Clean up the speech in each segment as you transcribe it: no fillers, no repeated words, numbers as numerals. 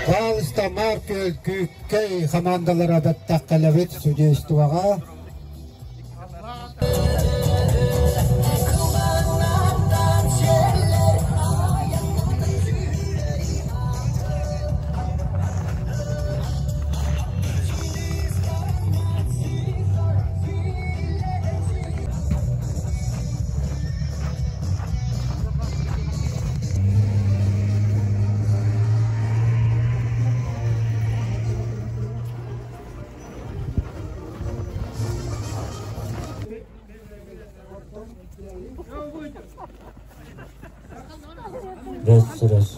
Паалыста Маркөл Күүккэй хамаандалара бэттэх кэлэбит судействоҕа. Раз, раз.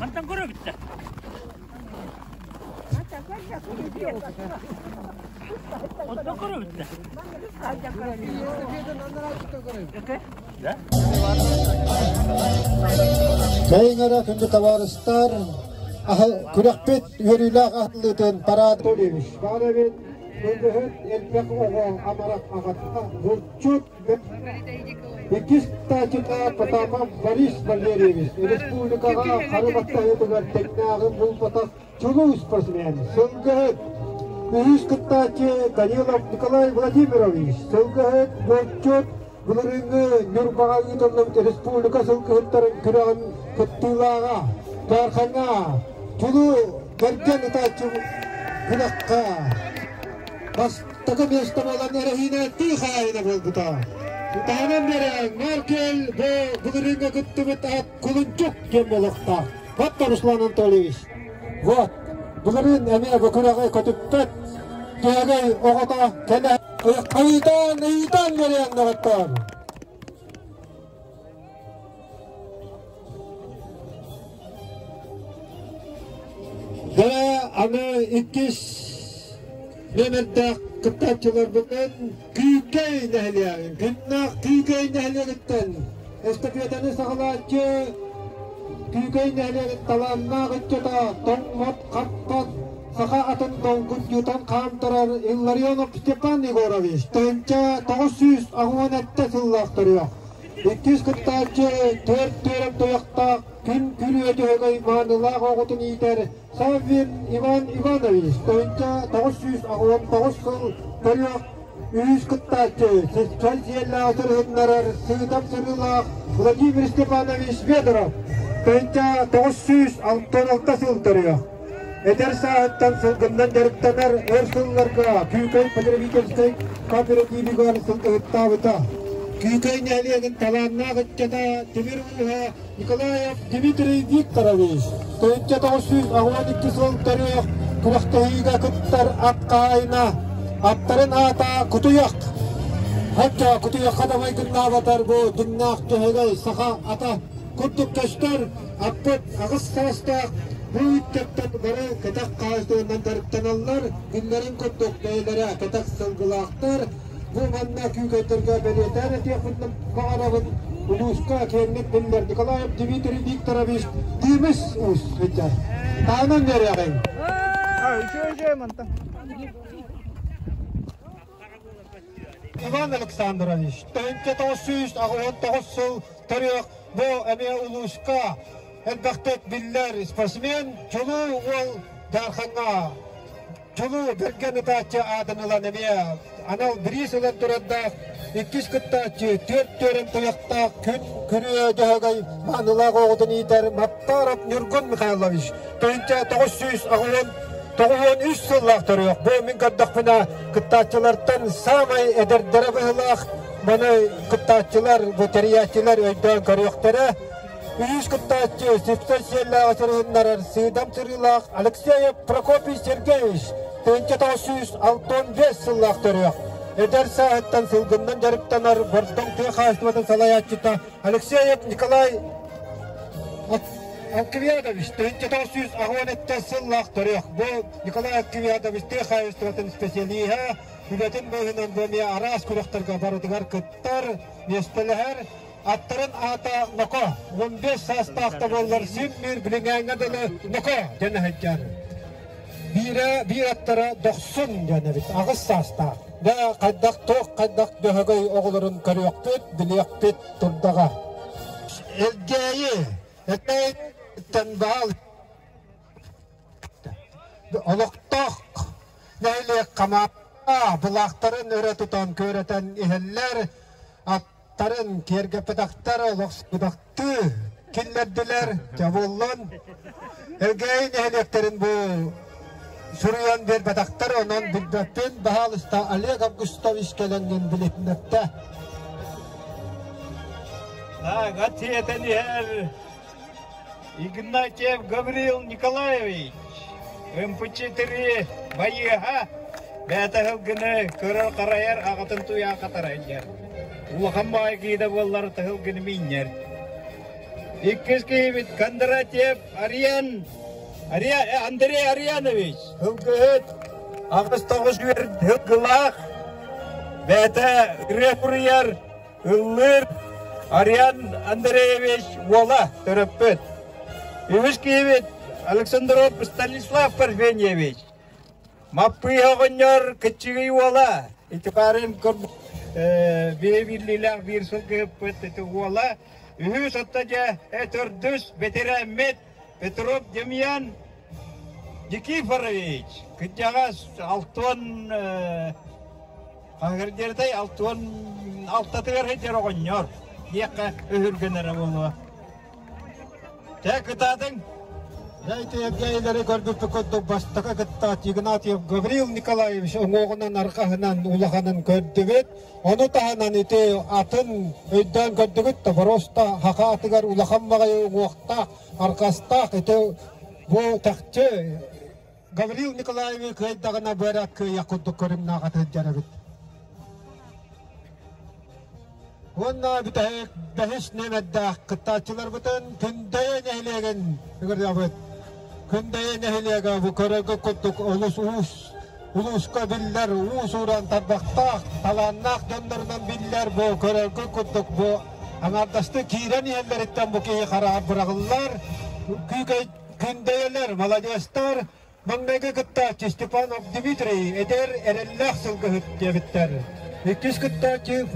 Мантан көрөбүт да. Онтон көрөбүт да. Кэйиҥ эрэ күндү табаарыстар, күрэхпит үөрүүлээх аһыллыытын парад Анатольевич Баҕарабит Ылгыһыт элбэх оҕо амарах аҕата булчут Иккис таачыта Потапов Борис Валерьевич республикаҕа хары баттаһыытыгар тэҥнээҕи булбатах чулуу спортсмен, сылгыһыт. Үһүс кыттааччы Данилов Николай Владимирович, сылгыһыт, булчут, былырыыҥҥы Ньурбаҕа ыытыллыбыт республика сылгыһыттарын күрэҕин кыттыылааҕа. Дьаархаҥҥа чулуу кэргэн ытааччы күрэххэ бастакы миэстэ буолан эрэһиинэ тыы хаайына буолбута. Таһынан берен Меркель бу былырыыҥҥа кыттыбыт ат кулунчук диэн буолуохтаах. Вот Руслан Анатольевич. Вот. Былырыын эмиэ бу күрэҕи көтүппэт Түһэгэй оҕото кэлэ ыйытан ыйытан бериэн доҕоттоор. Дьэ, аны иккис нүөмэрдээх кыттааччыларбытын Күүкэй нэһилиэгин, күннээх Күүкэй нэһилиэгиттэн эстафетаны саҕалааччы Күүкэй нэһилиэгин талааннаах ыччата тоҥмот, хаппат, саха атын долгунньутан хаамтарар Илларионов Степан Егорович 1997 сыллаах төрүөх. Иккис кыттааччы түөрт түөрэм туйахтаах күн күрүө түһэгэй маанылаах оҕотун иитэр Саввин Иван Иванович 1989 сыл төрүөх үһүс кыттааччы чөл сиэллээх сырыһыннарар сыыдам сырыылаах Владимир Степанович Федоров 1966 сыл төрүөх. Эдэр сааһыттан сылгыннан дьарыктанар өр сылларга Күүкэй потребительскай кооперативыгар сылгыһыттаабыта. Күүкэй нэһилиэгин талааннаах ыччата тимир ууһа Николаев Дмитрий Викторович 1982 сыл төрүөх күрэхтэһиигэ кыттар ат хаһаайына аттарын аата Кутуйах. Хачча Кутуйахха да майгыннаабатар бу дьиҥнээх түһэгэй саха ата курдук көстөр Аппыт аҕыс саастаах бу ыччаттар бары кэтэх хаһаайыстыбаннан дьарыктаналлар, күннэрин курдук бэйэлэрэ кэтэх сылгылаахтар. Бу манна күүкэйдэргэ бэлиэтээн этиэхпин баҕарабын, улууска киэҥник биллэр Николаев Дмитрий Викторович Тимис Уус сылдьар. Таанан биэриэҕиҥ. Иван Александрович, 1989 сыл төрүөх бу эмиэ улууска элбэхтик биллэр спортсмен, чулуу уол Дьаархаҥҥа чулуу бэргэн ытааччы аатын ылан эмиэ анал бириис ылан турардаах иккис кыттааччы түөрт түөрэн туйахтаах күн күрүө дьөһөгөй маанылаах оҕотун иитэр Маттаров Ньургун Михайлович 1993 сыллаах төрүөх. Бу мин көрдөхпүнэ кыттааччылартан саамай эдэрдэрэ быһыылаах. Маны кыттааччылар, бу тэрийээччилэр өйдөөн көрүөхтэрэ. Үһүс кыттааччы Сипсай сиэллээҕи сырыһыннарар сыыдам сырыылаах Алексеев Прокопий Сергеевич 1965 сыллаах төрүөх. Эдэр сааһыттан сылгыннан дьарыктанар Бордоҥ тыа хаһаайыстыбатын салайааччыта Алексеев Николай Алкивиадович 1987 сыллаах төрүөх. Бу Николай Алкивиадович тыа хаһаайыстыбатын специалиһа, үлэтин быыһынан бу эмиэ араас күрэхтэргэ барытыгар кыттар, миэстэлэһэр. Аттарын аата Ноко, 15 саастаах да буоллар син биир билиҥээҥҥэ дылы Ноко диэн сылдьар. Биирэ биир аттара Дохсун диэн эбит, аҕыс саастаах. Дьэ, хайдах туох хайдах дөһөгөй оҕолорун көрүөхпүт, билиэхпит турдаҕа. Элгээйи Элгээйиттэн баал олохтоох нэһилиэк хамаанда былаахтарын өрө тутан күөрэтэн иһэллэр, аттарын киэргэппэтэхтэр, олохсуйбатахтыы киллэрдилэр. Дьэ буоллун. Элгээйи нэһилиэктэрин бу суруйан биэрбэтэхтэр, онон билбэппин. Баһаалыста Олег Августович кэлэҥҥин билиһиннэрдэ. Так, ат иһэр Игнатьев Гаврил Николаевич, МП-4 байыаһа, бэйэтэ сылгыны көрөр-харайар, аҕатын туйаан хатарайдьар. Улахан баай киһитэ буоллар тыһылгыны миинньэр. Иккис киһибит Кондратьев Ариан, Андрей Арианович, сылгыһыт, 89 үөр сылгылаах, бэйэтэ ырыа суруйар, Ыллыыр Ариан Андреевич уола төрөппүт. Үһүс киһибит Александров Станислав Парфеньевич. Маппыйа оҕонньор кыччыгый уола. Ити баарын биллиилээх биир сылгыһыппыт ити уола. Үһүс отто дьэ төрдүс бэтэрээммит Петров Демьян Никифорович. Кырдьаҕас алтыан Хаһыгырдьыртай 66-тыгар сылдьар оҕонньор диэххэ өһүргэнэрэ буолуо. Чэ, кытаатыҥ! Дайте Евгенийдери көрбүппүт курдук бастакы кыттааччы Игнатьев Гаврил Николаевич уҥуоҕунан арҕаһынан улаханын көрдүбүт. Ону таһынан ити атын өйдөөн көрдүгүт да просто хаха атыгар улахан баҕайы уҥуохтаах, арҕастаах ити бу чахчы Гаврил Николаевич кыайдаҕына быара кыайах курдук көрүҥнээх атыырдьар эбит. Уонна бүтэһик бэһис нүөмэрдээх кыттааччыларбытын Күндэйэ нэһилиэгин ыҥырабыт. Күндэйэ нэһилиэгэ бу көрөргө курдук олус уус улууска биллэр уус-уран тарбахтаах, талааннаах дьоннорунан биллэр бу көрөргө курдук бу аҥаардастыы киирэн иһэллэриттэн бу киһи хараҕар быраҕыллар. Күүкэй Күндэйэлэр, маладьыастар, маҥнайгы кыттааччы Степанов Дмитрий эдэр эрэллээх сылгыһыт диэбиттэр. Иккис кыттааччы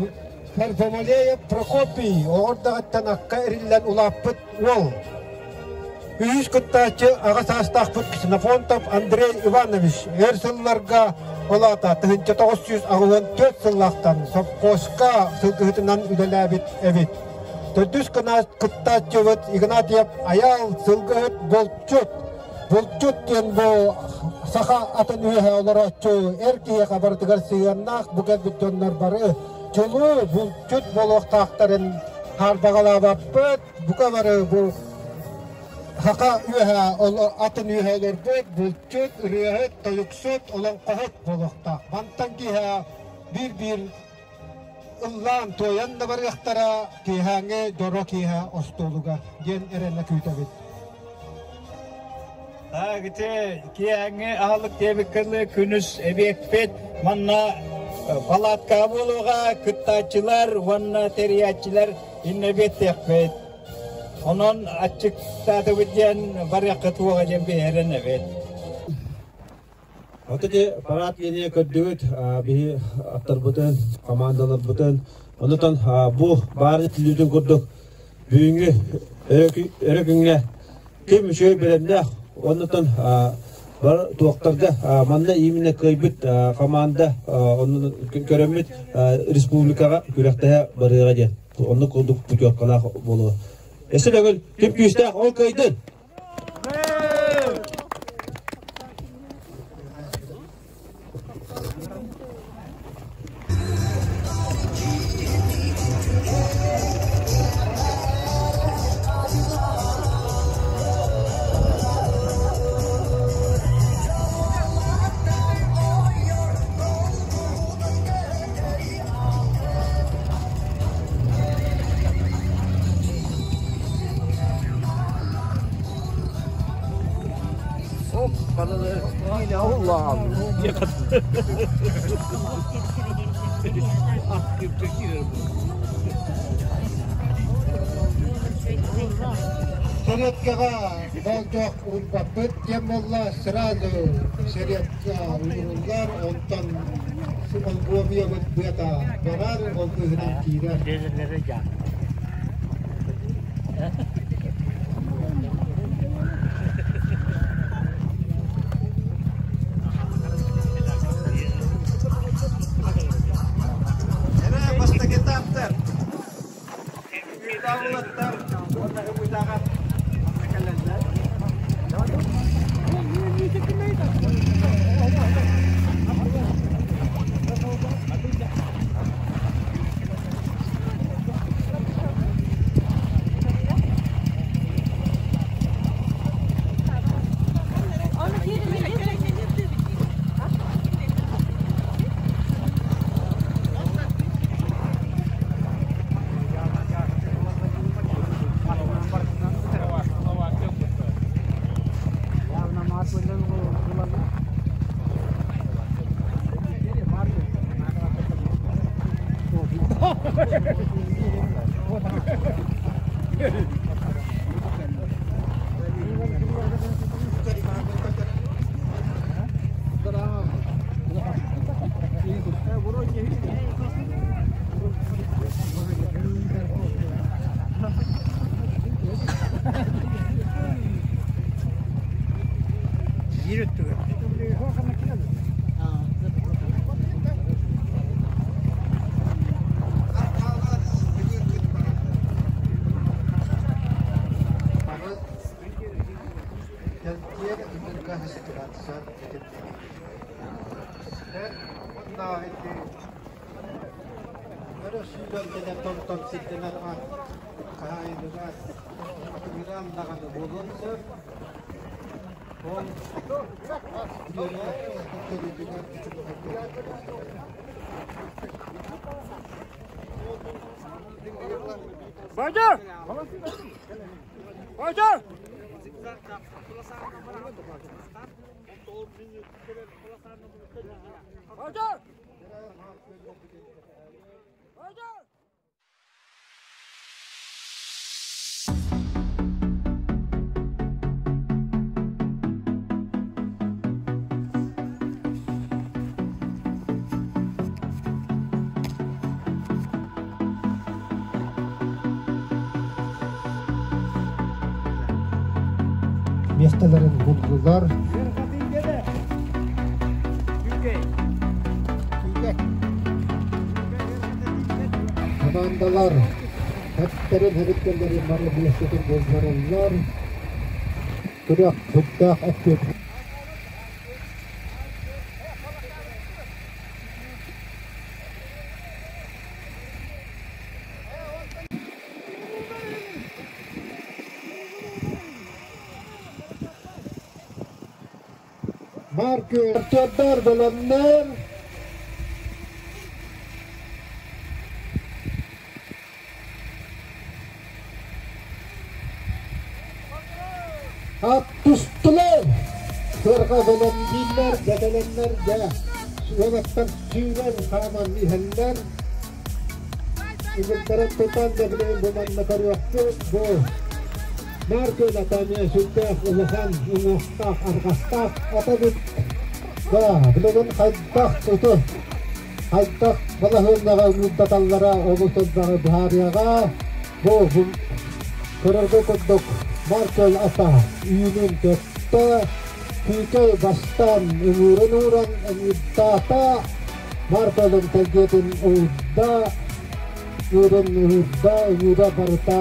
Фарфомалеев Прокопий оҕордаҕыттан акка эриллэн улааппыт уол. Үһүс кыттааччы аҕа саастаахпыт Ксенофонтов Андрей Иванович өр сылларга ол аата 1984 сыллаахтан совхозка сылгыһытынан үлэлээбит эбит. Төрдүс кыттааччыбыт Игнатьев Айаал сылгыһыт булчут. Булчут диэн бу саха атын үөһэ олорооччу эр киһиэхэ барытыгар сыһыаннаах бу кэлбит дьоннор бары чулуу булчут буолуохтаахтарын хаарбаҕалаабаппыт. Бука бары бу саха үөһэ атын үөһэ олорбут булчут, ырыаһыт, тойуксут, олоҥхоһут буолуохтаах. Мантан киэһэ биир-биир ыллаан туойан да барыахтара киэһээҥҥи дьоро киэһэ остуолугар диэн эрэнэ күүтэбит. Так, ити киэһээҥҥи аһылык диэбиккэ күнүс эбиэппит манна палатка буолуоҕа кыттааччылар уонна тэрийээччилэр иннэбиэттиэхпит. Онон аччыктаатыбыт диэн барыахха туоҕа диэн биһэрэн эбит. Ити парад диэни көрдүбүт, биһи аттарбытын, командаларбытын. Онутан бу баар түлүүтүн курдук бүгүҥҥү өрө күҥҥэ ким үчүгэй бэлэмнээх, оннутан бар туохтарга манна именно кыайбыт команда оннун көрөммүт республикаҕа күрэхтэһэ барыаҕа диэн. Оннук курдук путевкалаах буолуо. Эссе төгүл ким күүстээх ол кыайдын! Сэриэккэҕэ болдьох уурбаппыт диэн буолла, сразу сэриэккэ ууруллар, онтон олгуобуйабыт быата барар, ол быыһынан киирэр. Эрэ бастакы этаптар. Күүтаулаттар уонна Ыбытаҕа кэлэллэр. Биир өттүгэр. Тон сирдэнэр аат хаһаайыныгар атыыран даҕаны буолуон сөп. Ол көрүүтүгэр Бадыр! Бадыр! Бадыр! Бадыр! Миэстэлэрин буллулар. Командалар эттэрин эбиттэллэрин бары миэстэтин буллараллар. Күрэх сүрдээх эппиэт. Маркер бэлэмнэр. Ат тустулар! Сырға бэлэмнииллэр, дьэдэлэннэр дьэ уолаттар сүүрэн хааман иһэллэр. Ыгыттарын тутан да билигин бу манна көрүөхпүт. Бу Маркел атамия сүрдээх улахан уҥуохтаах, арҕастаах ата эбит. Да, билигин хайдах ити хайдах балаһыанньаҕа ыҥырдаталлара олус элбэҕи быһаарыаҕа. Бу көрөргө курдук Маркел ата үүнүн көттө, Күүкэй бастаан ыҥыырын ууран ыҥыырдаата, Маркелын тэлгиэтин уурда, ыырын ыһыырда, ыҥыыра барыта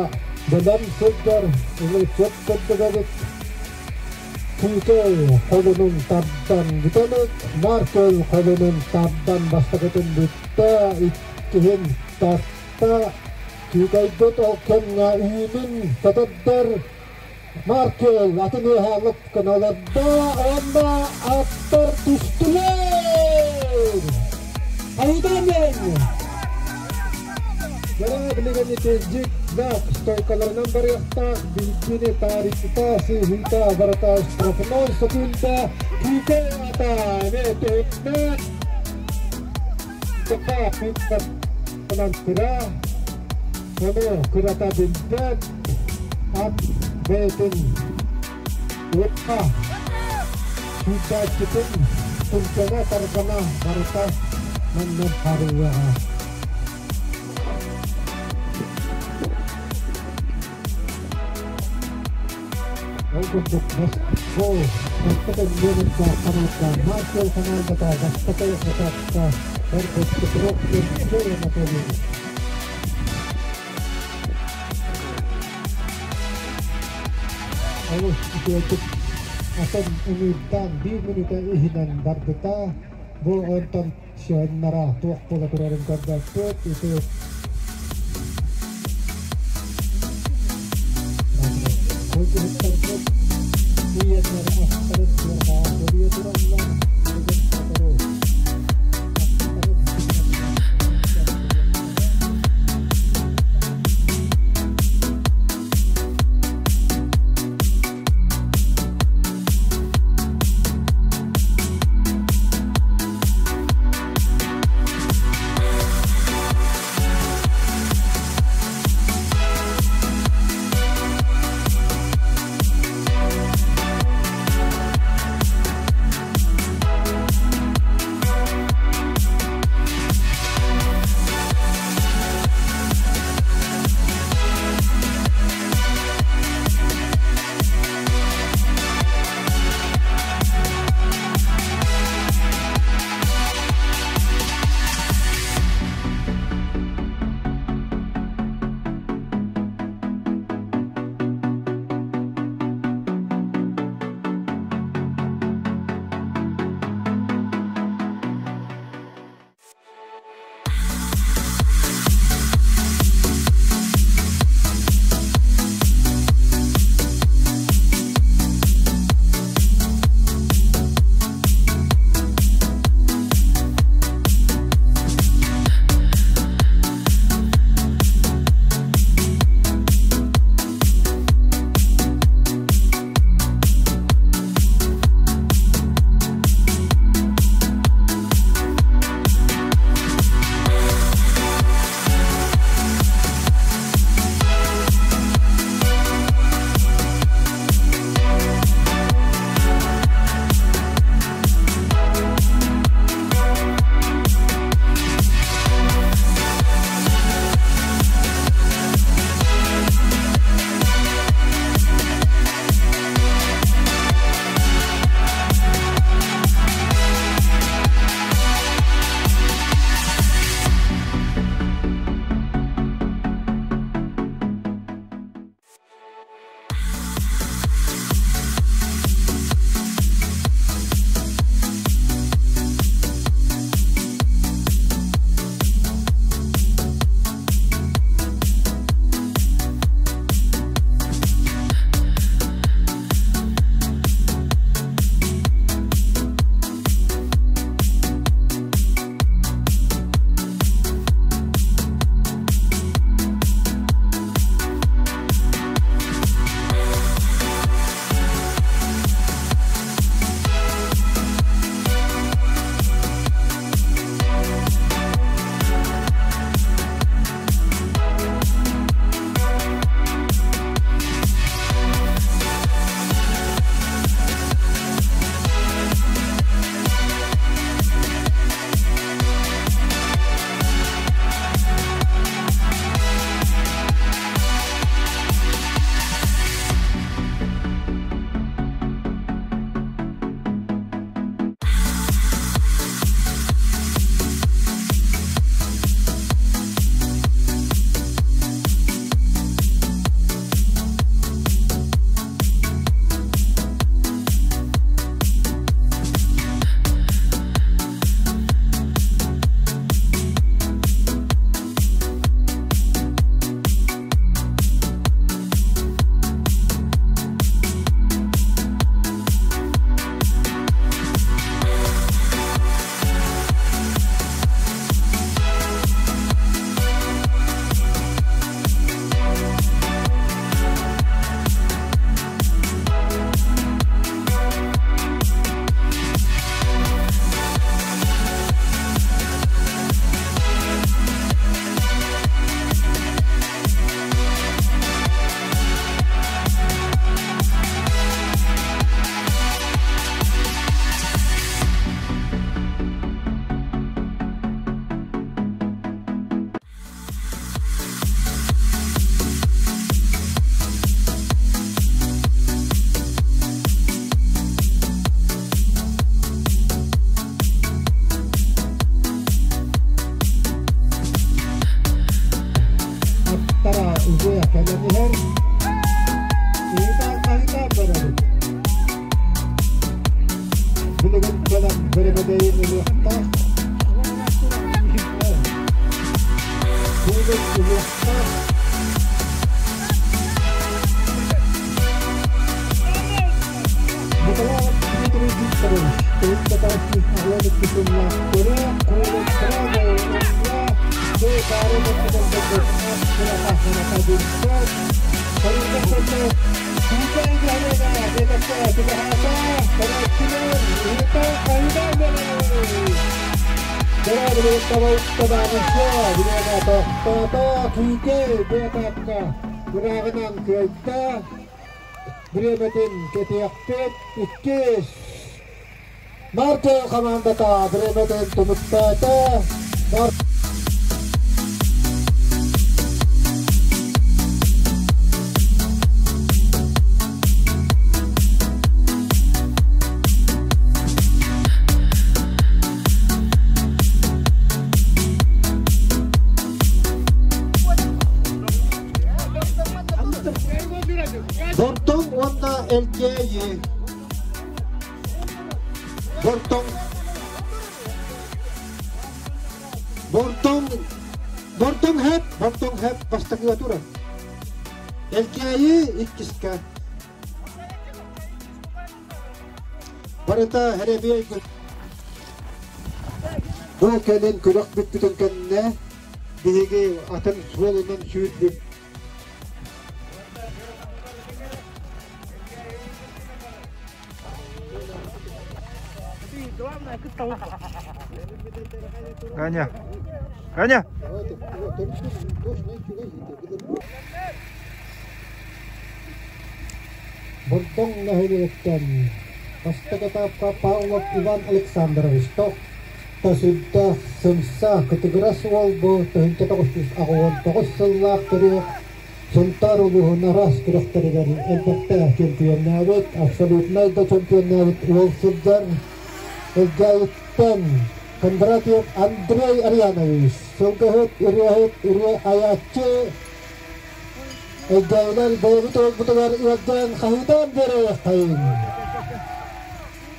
бэлэм сылдьар, ылы сөп курдук эбит. Күүкэй холунун тардан бүтэлик, Маркел холунун тардан бастакытын бүттэ, иккиһин тарта, Күүкэйбит ол кэмҥэ үүнүн көтөрдөр, Маркел атын ыаһаалык гыналарда уонна аттар түстүлэр! Айдан! Дьэ, билигин ити зиг-заг стойкаларынан барыахтаах биһиккини таарыйбыта, сыыһыыта барыта штрафной сөкүүндэ Күүкэй ата эмиэ түһүннэ. Тыка пиппатынан кыра, ону кырата билбэт, ат бэйэтин уокка сүүрдээччитин түргэнэ тарҕана барыта манна харыллыаҕа. курдук бу бастакы нүөмэрдээх хамаанда Маркел хамаандата бастакы этапка барбыт Петров Сергей Анатольевич. Олус үчүгэйдик атын ыҥыырдаан биир мүнүүтэ иһинэн барбыта. Бу онтон сыһыннара туох буола турарын көрбөппүт. Ити Сылгыһыттарбыт ийэлэр аттарын сыарҕаҕа көлүйэ тураллар. Бүгүн сотору аттарын Кэлэн иһэр. Ыытаан-хаһыытаан барабыт. Билигин кэлэн бэрэбэдэйин ылыахтаах. Кубок ылыахтаах. Николай Дмитриевич Викторович, Төрүт аҕыйах икки сыллаах Бириэмэтин кэтиэхпит иккис Марко хамаандата бириэмэтин түмүктээтэ. Бортоҥ уонна Элгээйи. Бортоҥ Бортоҥ Бортоҥ хэп Бортоҥ хэп бастакыга турар. Элгээйи иккискэ. Барыта хэрэбиэй Бу кэлин күрэх бүппүтүн кэннэ биһиги атын суолунан сүүрбүт. Ганя. Ганя. Бордоҥ нэһилиэктэн бастакы этапка Павлов Иван Александрович тох-та сүрдээх сымса, кытыгырас уол бу 1999 сыллаах төрүөх Сунтаар улууһун араас күрэхтэригэр элбэхтэ чемпионнаабыт, абсолютнай да чемпионнаабыт уол сылдьар. Элгээйиттэн Кондратьев Андрей Арианович, сылгыһыт, ырыаһыт, ырыа айааччы, Элгээйилэр бэйэбит уолбутугар ыалдьан хаһыытаан биэриэххэйиҥ.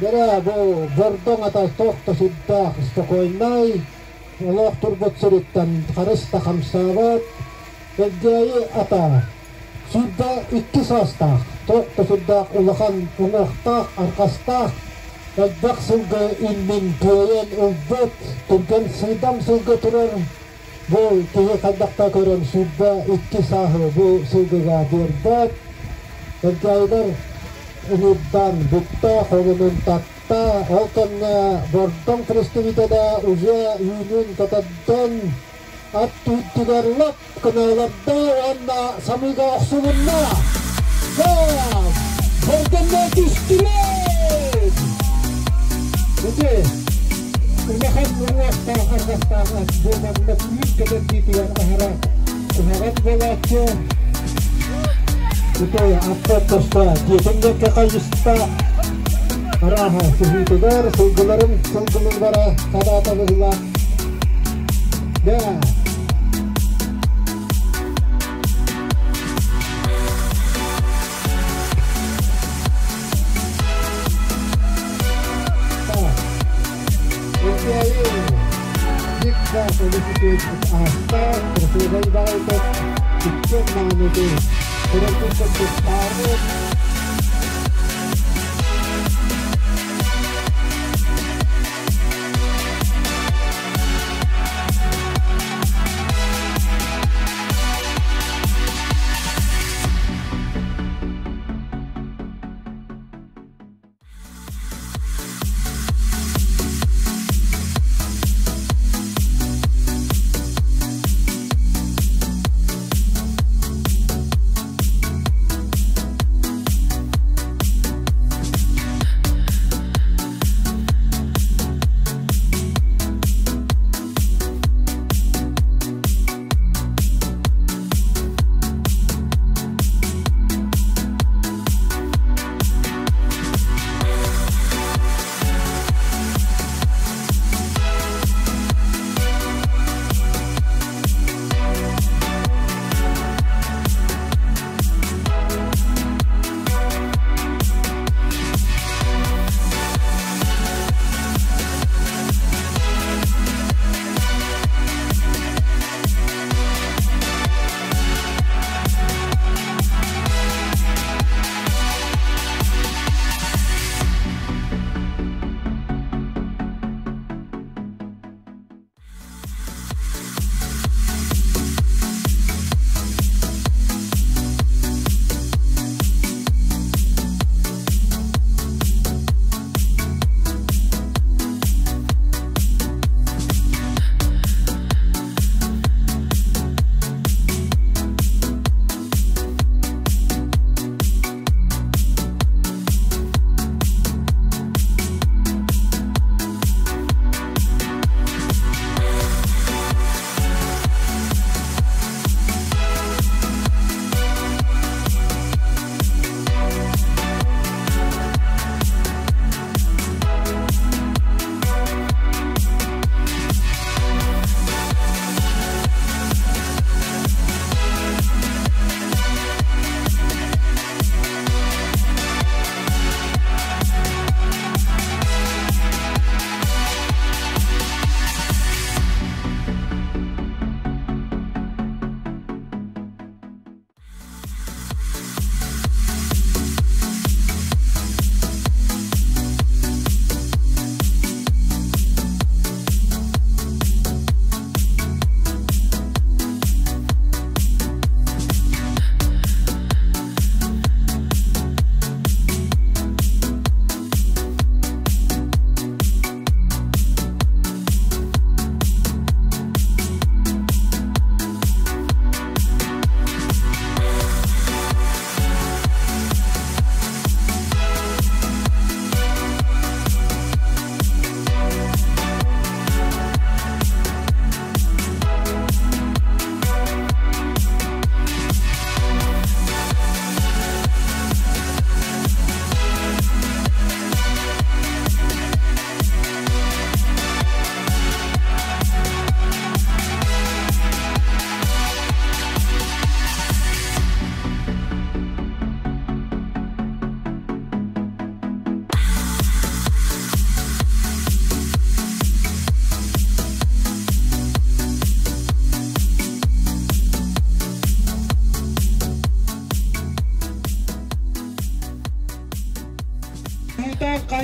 Дэрэ бу Бордоҥ ата туох да сүрдээх спокойнай, олох турбут сириттэн харыс да хамсаабат. Элгээйи ата 22 саастаах, туох да сүрдээх улахан уҥуохтаах, арҕастаах, элбэх сылгы иннин кыайан ылбыт, түргэн сыыдам сылгы турар. Бу киһи хайдахта көрөн 22 сааһы бу сылгыга биэрбэт. Элгээйилэр ыҥырдан бүттэ, холунун татта, ол кэннэ Бордоҥ представителэ уже үүнүн көтөрдөн ат түүттүгэр лап гына олордо уонна самыыга охсулунна. Бордоҥҥо түстүлэр! Ити улахан уҥуохтаах арҕастаах ат бу манна түүн көтөрдүүтүгэр аһара куһаҕан буолааччы. Ити аппат тоста дьиэтин диэки хайыста. Арааһа сыһыытыгар сылгыларын сылгылыылара санаата быһыылаах. Да. Элгээйи Дикка велосипед ааста, красивай баҕайытык, иккиэн маанытыы, көрөргүн курдук.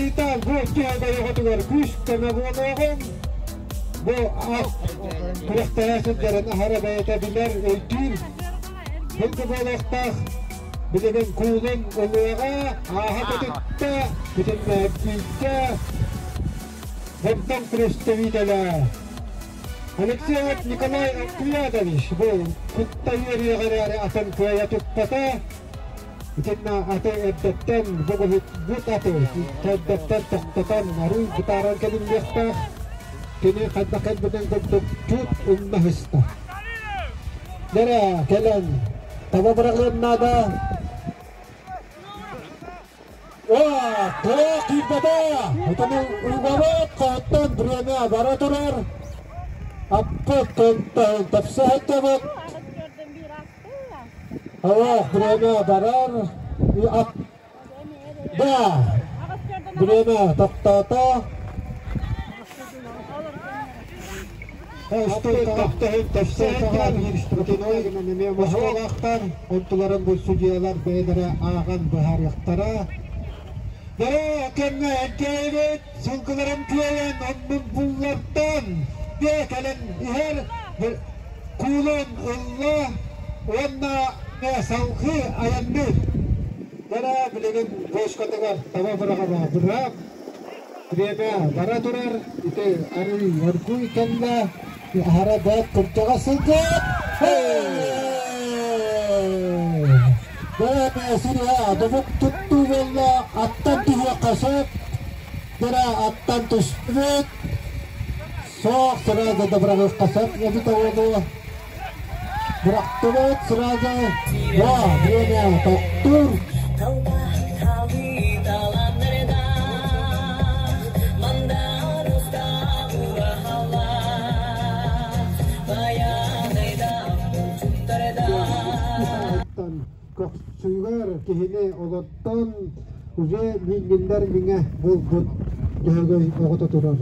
Быһаарыыта бу түһэ оҕотугар күүс көмө буолуоҕун. Бу ат күрэхтэһэ сылдьарын аһара бэйэтэ билэр, өйдүүр. Сылгы буолуохтаах. Билигин куулун ылыаҕа, ааһа көтүттэ, бүтүннээтиитэ. Бордоҥ представителэ Алексеев Николай Анквиадович бу кытта үөрүөҕэ эрээри атын кыайа туппата. Итиннэ аты эрдэттэн бу аты эрдэттэн тохтотон арыый бытааран кэлиллиэхтээх. Кини хайдах кэлбитин курдук чуут умнаһыста. Дэрэ кэлэн таба быраҕыан наада. Оо, туох киирбэтэ! Итини угабыт хоһуттан время бара турар. Аппыт кынтаһын тапса сылдьабыт. Олох время барар. Ат да время тохтоото. Онтуларын бу судьуйалар бэйэлэрэ ааҕан быһаарыахтара. Бары кэмҥэ эргээбит сылгыларын күөйэн оннун буллартан дьэ кэлэн иһэр куулун ылла уонна салгыы айанныыр. Дара билигин бочкатыгар таба быраҕа быраап Время бара турар, ити арый оргуй кэллэ, аһара бэрт кырдьаҕас сылдьар. Бэйэ сириһэ добук туттуу буолла, аттан түһүөххэ сөп. Дара аттан түспүт. Суох сразу да быраҕыахха сөп эбит оҕону. Бырахтыбыт сразу. Да, время тохтуур. Көхсүгэр киһини олортон уже миҥҥиннэр миҥэ буолбут Дьөһөгөй оҕото турар.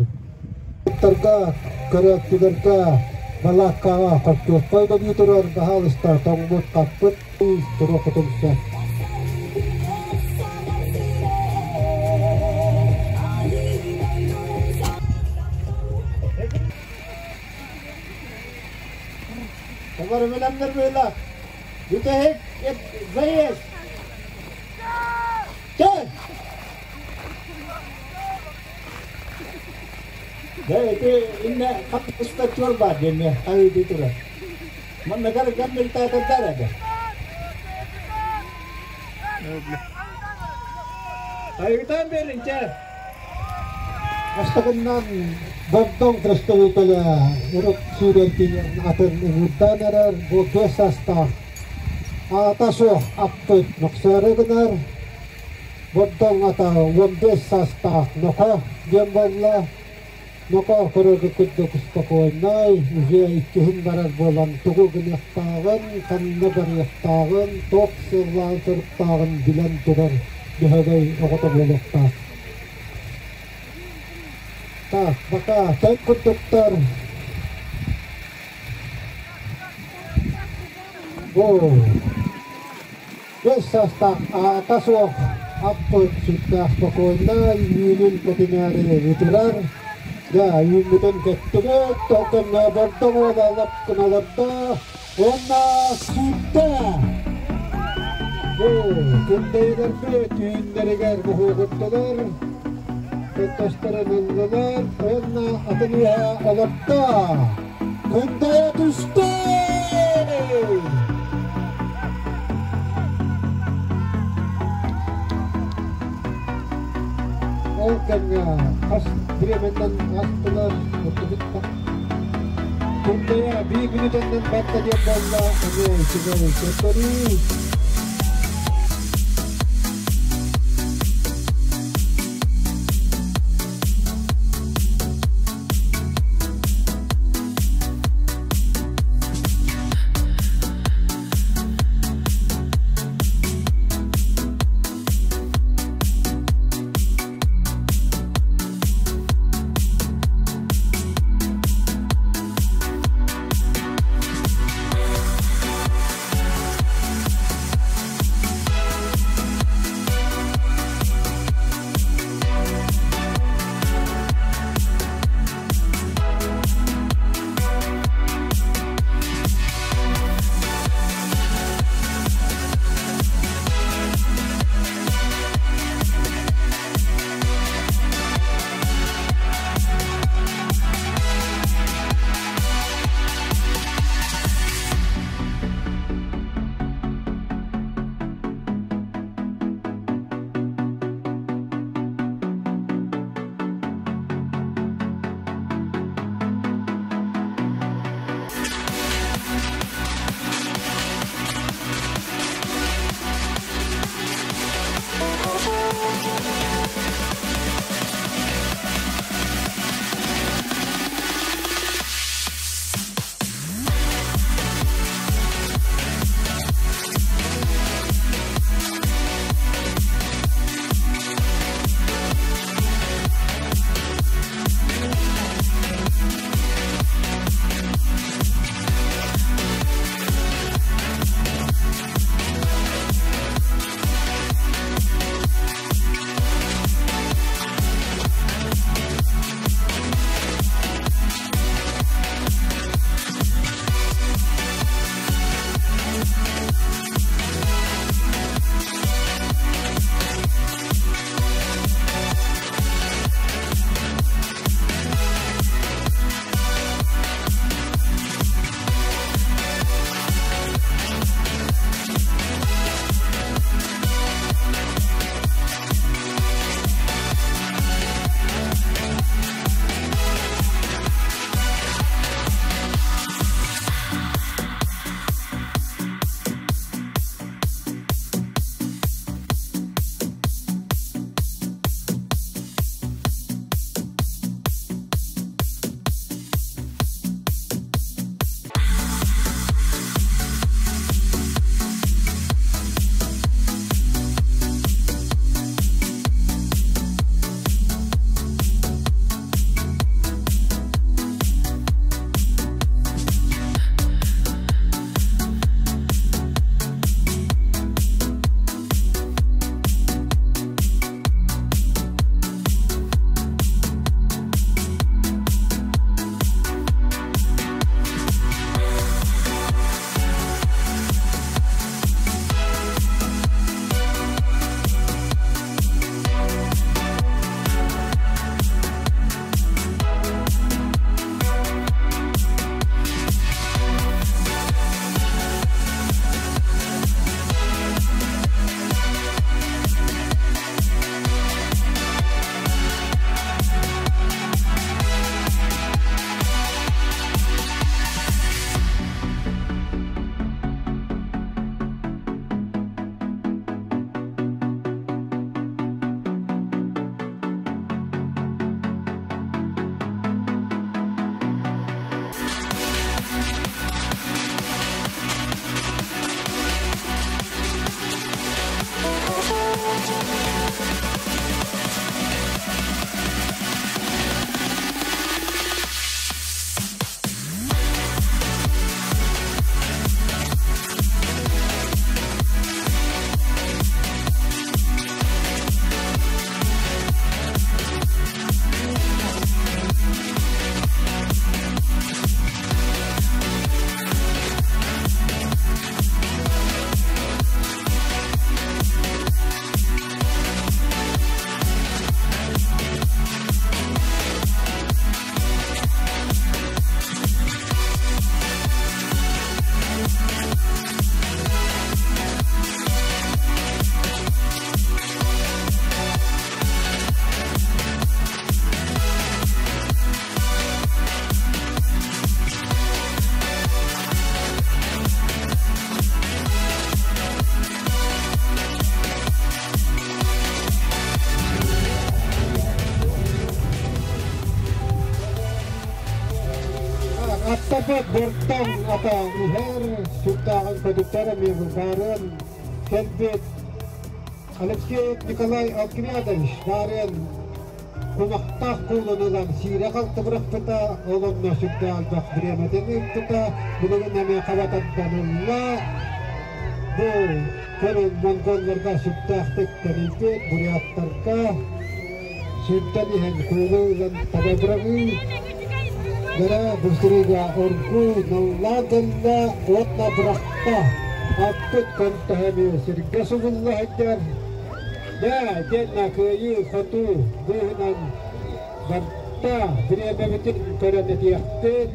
Тарга, көрөөччүлэргэ балааккаҕа хортуоппай да дии турар, баһаалыста тоҥмут хаппыт туруоххутун сөп. Олор бэлэмнэр быһыылаах. Бүтэһик заезд. Кэл! Дэ ити инне хаппыста чуор баар диэнне хайыы турар. Манна гаммилтаатардар эбэ. Айытан берин чэ. Бастакыннан Бордоҥ представителэ урут сүүрэн тиийэн атын ыҥырдаан эрэр бу биэс саастаах аата суох аппыт мөхсөөрү гынар. Бордоҥ ата 15 саастаах Ноко диэн буолла. Ноко көрөргө курдук спокойнай, уже иккиһин барар буолан тугу гыныахтааҕын, ханна барыахтааҕын, туох сыаллааҕын-соруктааҕын билэн турар Дьөһөгөй оҕото буолуохтаах. Так, пока тэҥ курдуктар. Бу бэс саастаах аата суох аппыт сүрдээх спокойно үүнүн кэтинээри ытырар. Дьэ, үүммүтүн кэттибит, ол кэннэ бордоҥ уола лап гына олордо уонна сүүрдэ. Бу күндэйилэрбит үүннэригэр буһуогурдулар, көттөстөрөн ыллылар уонна атын үөһэ олордо. Күндэйэ түстэ! Ол кэмҥэ хас бириэмэннэн астылар, оттубут Күндэйэ биир мүнүүтэннэн барда диэн буолла, эмиэ үчүгэй көрдөрүү. Суларбат бортан ата иһэр, сүрдээҕин көтүттэр эмиэ баарыан кэлбит Алексеев Николай Алквиадович баарыан кумахтаах куулун ылан сиирэ халты бырахпыта, ол онно сүрдээх элбэх бириэмэтин ыыппыта, билигин эмиэ хаба тардан ылла. Бу көрүҥ монголларга сүрдээхтик тэнийбит, буряттарга сүүрдэн иһэн куулу ылан таба быраҕыы Дара бу сырыыга оргууй наллаан кэллэ уонна бырахта. Аппыт көнтөһө эмиэ сиргэ субулла сылдьар. Дьэ, итиэннэ кыайыы-хотуу быыһынан барда. Бириэмэбитин көрөн этиэхпит.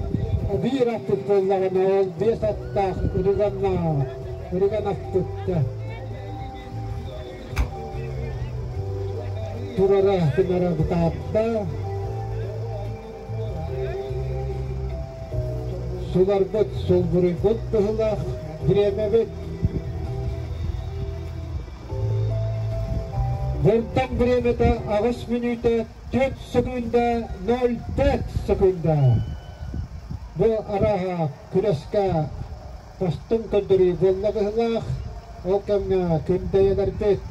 Биир аппыт буоллаҕына, ол биэс аттаах ырыган аппыт турара гынара бытаатта. Суларбыт, сулбуруйбут быһылаах бириэмэбит. Быртан бириэмэтэ 8 мүнүүтэ 4 секунда 05 секунда. Бу арааһа күрэскэ бастыҥ көрдөрүү буолла быһылаах. Ол кэмҥэ күндэйэлэрбит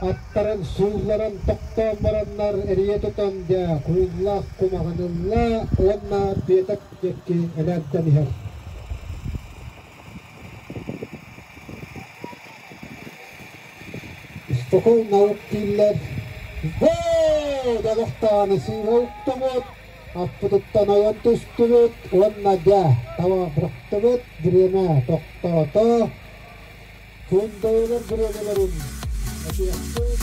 аттарын суулларан тохтоон бараннар эрийэ тутан дьэ кууллаах кумаҕын ылла уонна биэтэк диэки элээрдэн иһэр. Испокой наук дииллэр. Боо! Дьалахтааны сыыһа уктубут, аппытыттан ойон түстүбүт уонна дьэ таба бырахтыбыт, бириэмэ тохтоото. Күндэйэлэр бириэмэлэрин этиэхпит.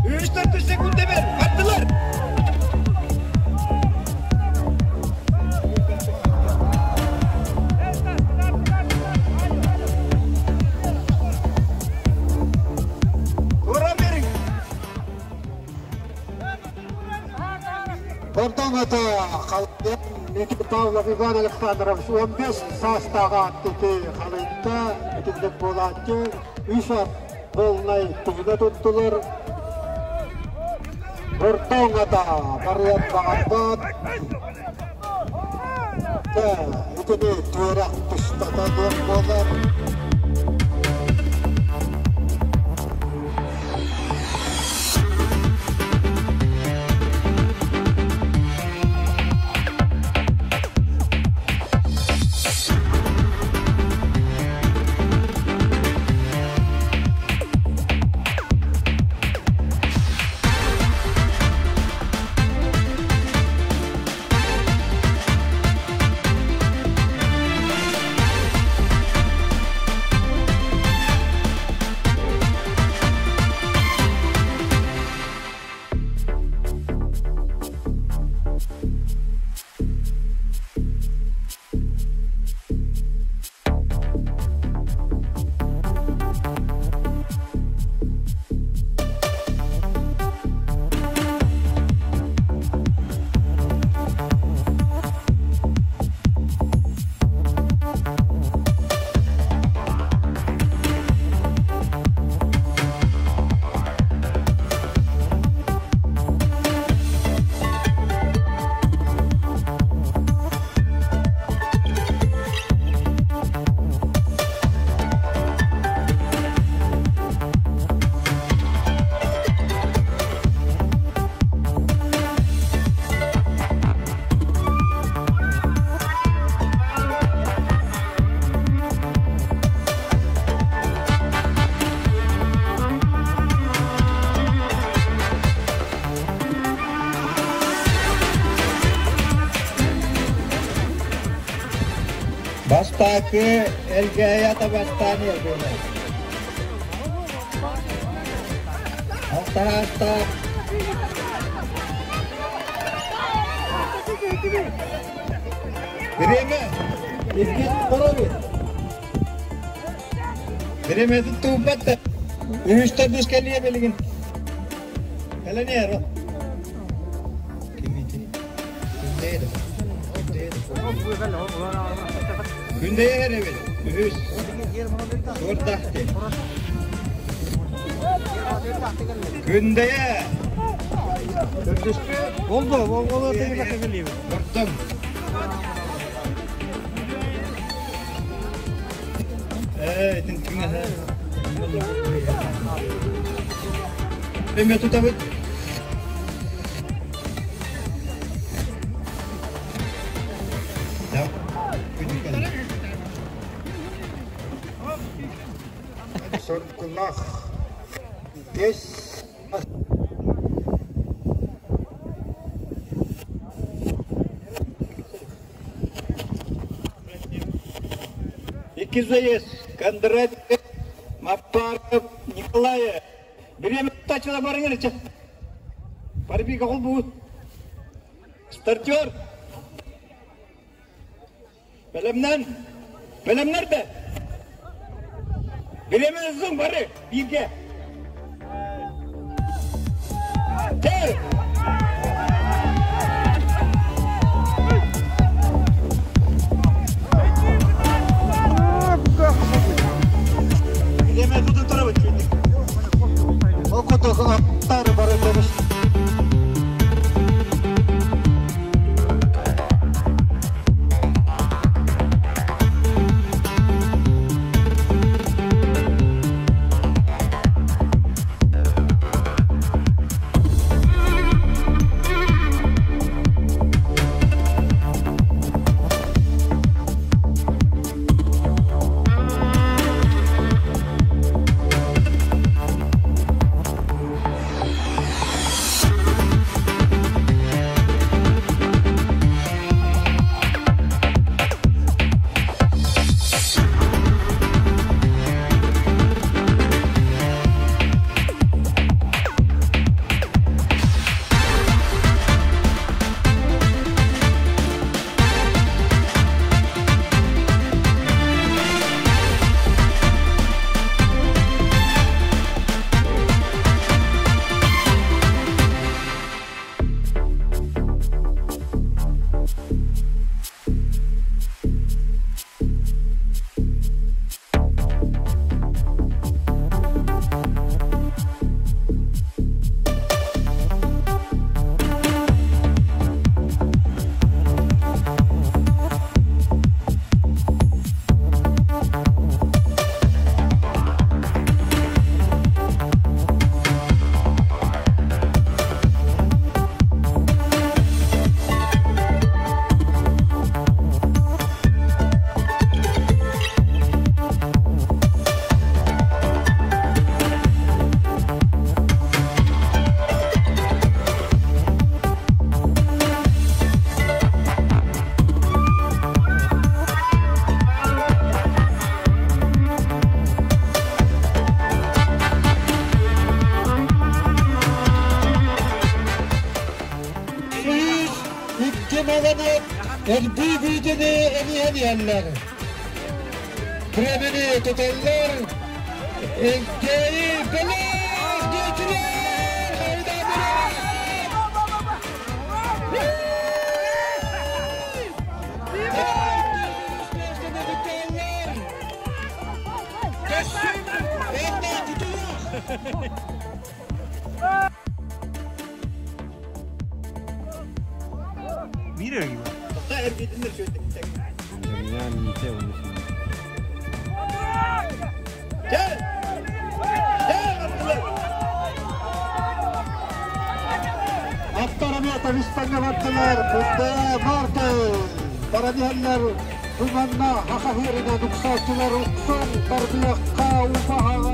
Үс төрдүс секунда бер, аттылар! Туран бериҥ! Онтон это Никита Павлов Иван Александрович 15 саастааҕа аттыты халыйда, итинник буолааччы үс ат полнай түбүгэ туттулар. Бортоҥ ата барыан баҕарбат. Итини түөрэх тустата диэн буолар. Бастакы Элгээйи ата бастаан буолар. Алтараастаах Время. Иккис коробит. Время туттубат. Үстер дүс кэлиэ билигин. Кэлэнээр. Кимити. Күндэйэ. Күндэйэ эребит. Үһүс. Туордахты. Күндэйэ. Төрдүспү. Oldu, oldu, oldu. Ортон. Э, тин Время тутабыт. Да. Соргулах. Бес. Икки заезд. Кондратьев, Маппаров, Николаев. Время тачила барыңыр. Парби кол бу. Стартер. Белемнен. Белем nerede? Bilemezsin bari. Bilge. Gel. Bilemez tutun tarafı. Окото аттары бар этебиш. Эрби бидени эниhen yerler. Premini tutarlar. Elkeyi beler geçirir. Hayda Gel. Gel Abdullah. Аттарами атавистаңа бардылар. Бунда Мартын. Барадиһаллар Туманна хахахирина нуксаачылар уксан тарбиякка убаһага.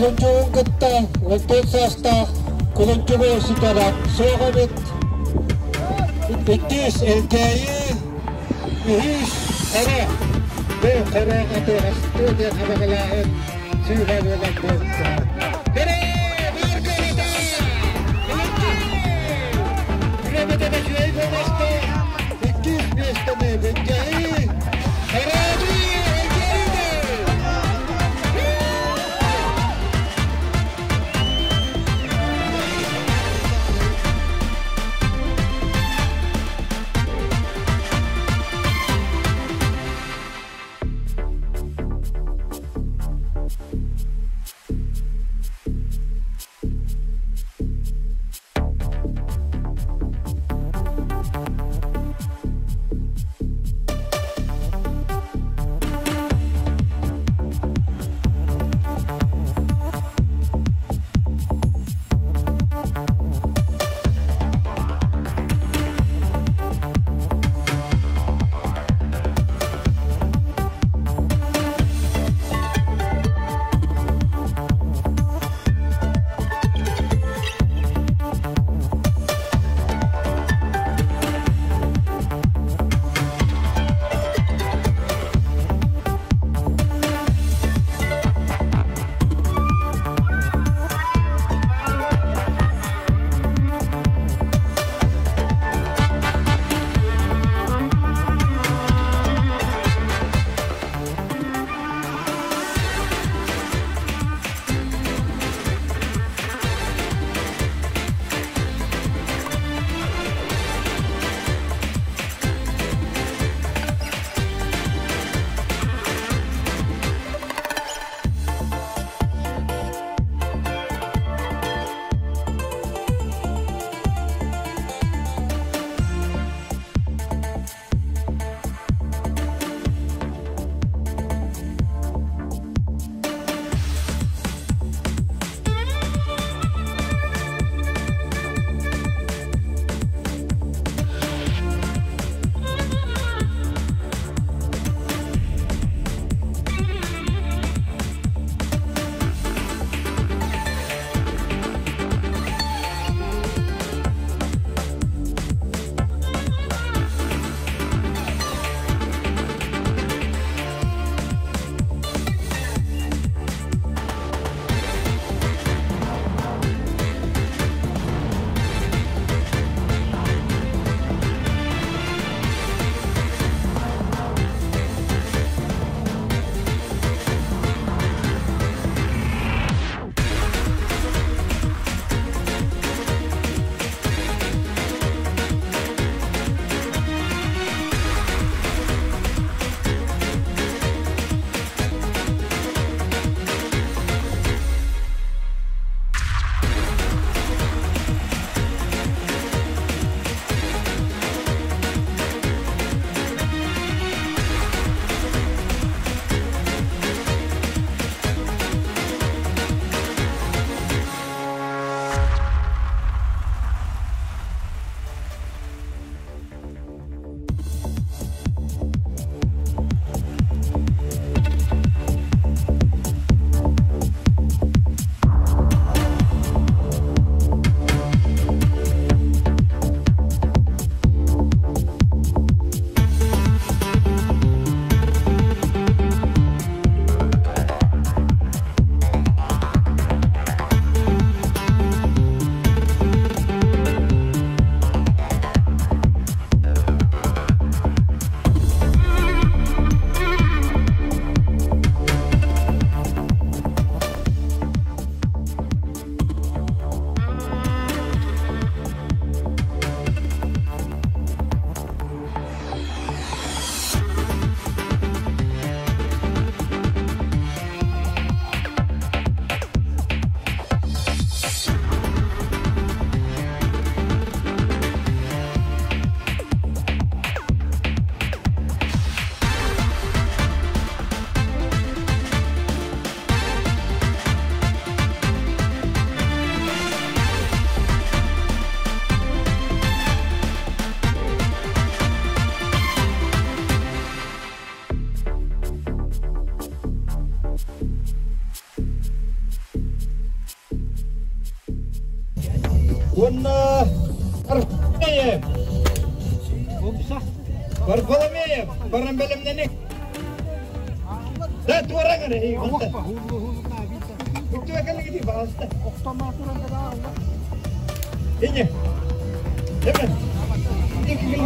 Кулунчугун кытта 14 саастаах Кулунчугу ситэрэн суох эбит. Иккис Элгээйи, үһүс Хоро. Бу Хоро атыыһастыы диэн хабаҕалааһын сыыһа буолан буолта. Иккис миэстэни Бэдьэйи Хороду Элгээйи. Уонна Варфоломеев. Варфоломеев, баран бэлэмнэник. Да, туораҥ эрэ, Үттүө пожалуйста. Ине. Эмен. Икки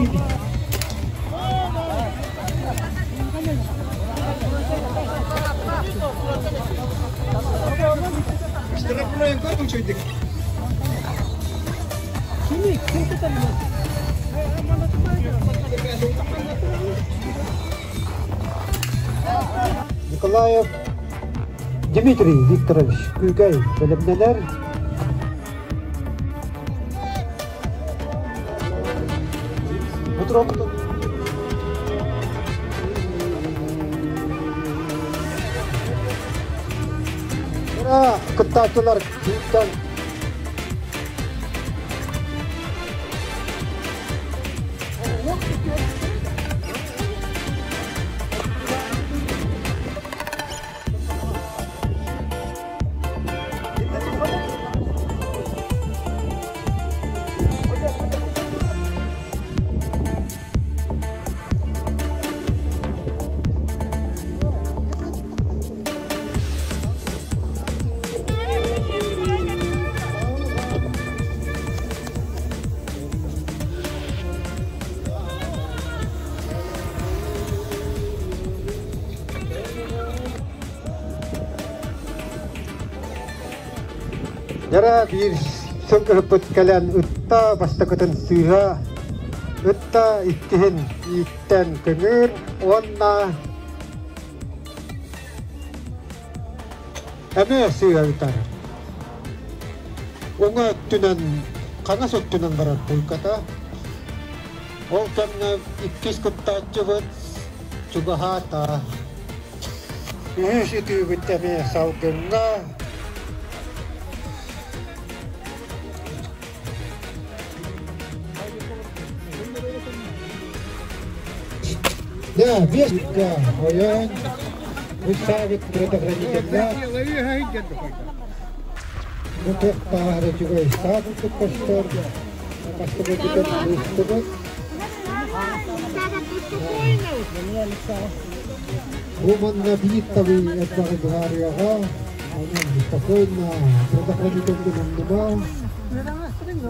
Штрафной көрдүң чөйдік. Николаев Дмитрий Викторович Күүкэй бэлэмнэнэр. Кыттааччылар күүттэн Яра биир сылгыһыппыт кэлэн ытта бастакытын сыыһа, ытта иккиһин ииттэн көҥүр уонна эмиэ сыыһа ытар. Уҥа өттүнэн, хаҥас өттүнэн барар пуйката. Ол кэмҥэ иккис кыттааччыбыт чугаһаата. Үһүс ытыыбыт эмиэ салгыҥҥа. Да, без ойон, выставит предохранителя. Бу туох үчүгэй саа курдук көстөр. Бастакы быстыбыт. Бу манна биир табы элбэҕи быһаарыаҕа. Онон спокойно предохранительген оннума.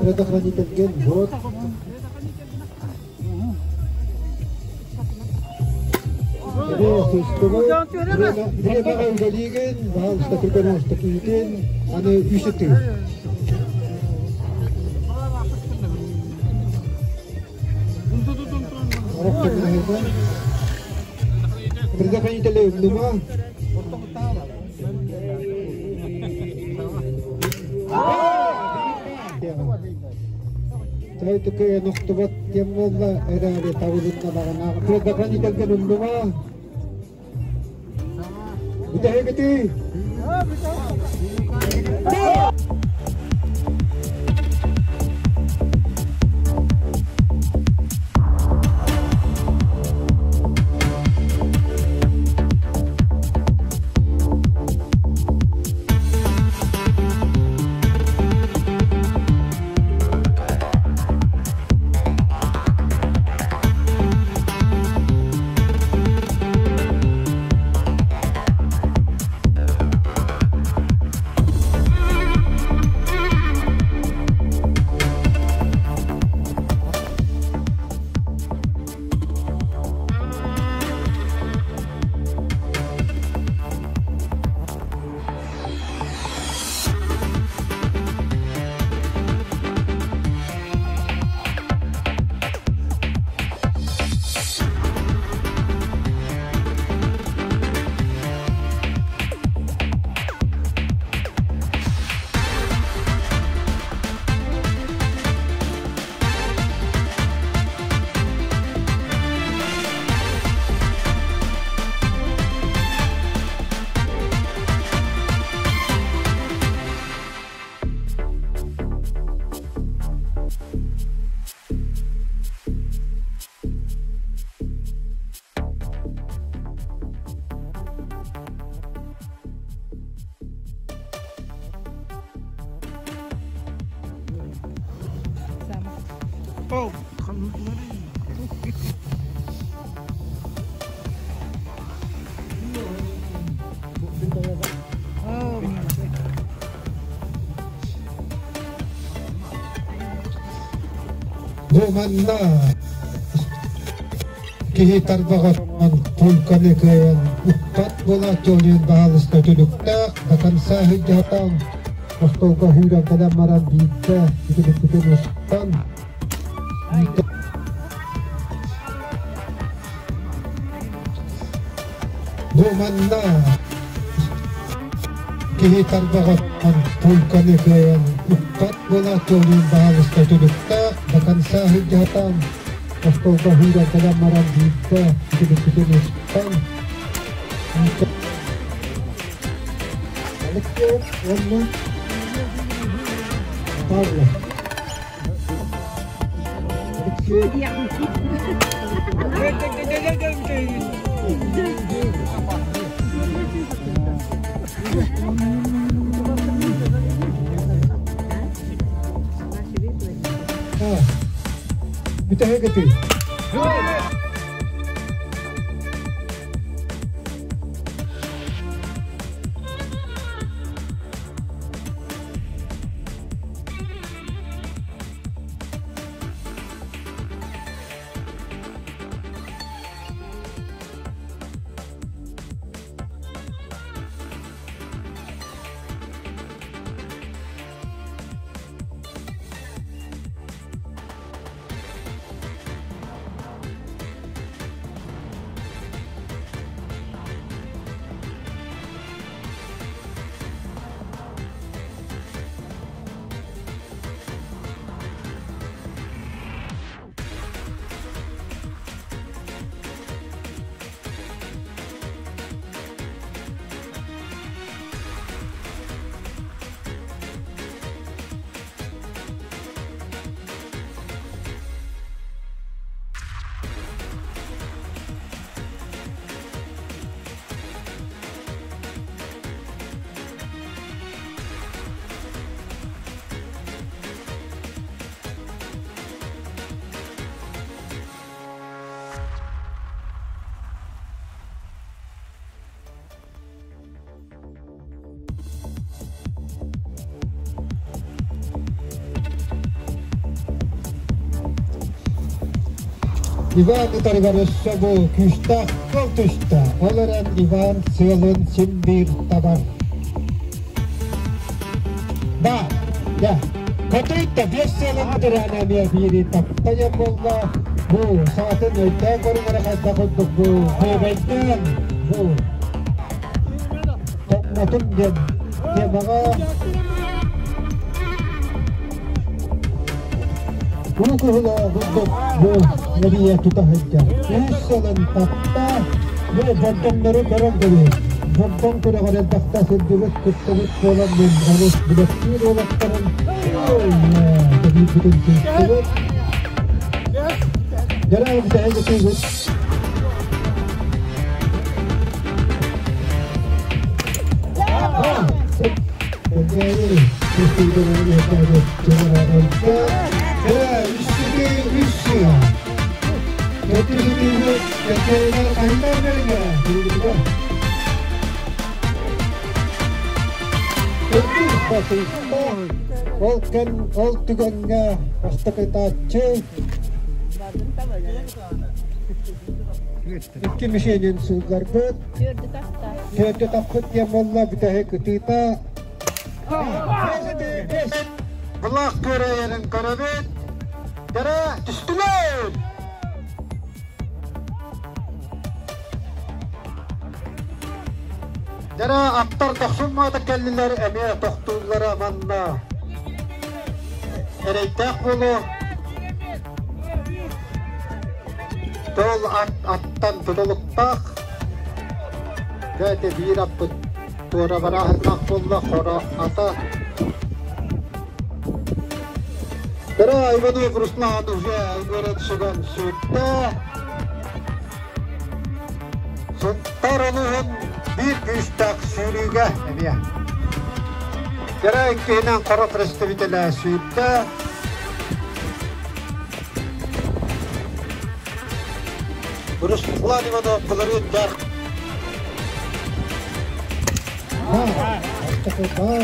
Предохранительген вот. Время үлэлиигин, баһаалыста түргэн оҥосто киһитин, аны үс ытыы. Предохранители умнума. Той нохтубат тем буолла эрээри табылынна даҕана. Предохранительген умнума. Бүтэһигити. Бу манна киһи тарбаҕыттан пульканы кыайан укпат буола чуолуйан баһаалыста түлүктээх до конца сылдьатан остуолга сүүрэн кэлэн баран биирдэ үтүлүкпүтүн устан Бу манна киһи тарбаҕыттан пульканы кыайан укпат буола чуолуйан баһаалыста түлүктээх до конца сылдьатан остуолга сүүрэн кэлэн баран биирдэ үтүлүкпүтүн устан Алексеев уонна Павлов. Алексей Бүтэһик этий. Иван ытарыгар өссө бу күүстээх кыл түстэ. Ол эрэн Иван сыалын син биир табар. Да, да. Хотуйта биэс сыалын тирээн эмиэ биири таптайан буолла. Бу саатын өйдөөн көрүҥ эрэ хайдах курдук бу бүөбэйдээн бу тоҥмотун диэн темаҕа Уу кыһыла курдук бу Мария тута сылдьар. Үс сылын тапта, бу бордоҥнору көрөн кэбиһин. Бордоҥ күрэҕэр элбэхтэ сылдьыбыт, кыттыбыт буолан мин олус билэктиир уолаттарын тэбиирбитин сыыстыбыт. Дьэ, бүтэһик ытыыбыт. Ол кэм ол түгэҥҥэ бастакытааччы Икки мишенин сылларбыт. Түөрдү таппыт диэн буолла бүтэһик ытыыта. Былаах күөрэйэрин көрөбүт. Дэрэ түстүлэр! Дэрэ аттар дохсун маата кэллилэр эмиэ тохтууллара манна. Эрэйдээх буолуо. Тол ат аттан тутулуктаах. Дьэ биир аппыт туора барааһыннаах буолла хоро ата. Кыра Иванов Руслан уже город сүгэн сүүрдэ. Сунтаар улууһун биир күүстээх сүүрүүгэ эмиэ. Кыра иккиһинэн хоро представителэ сүүрдэ. Руслан Иванов Беларуттар. Бар.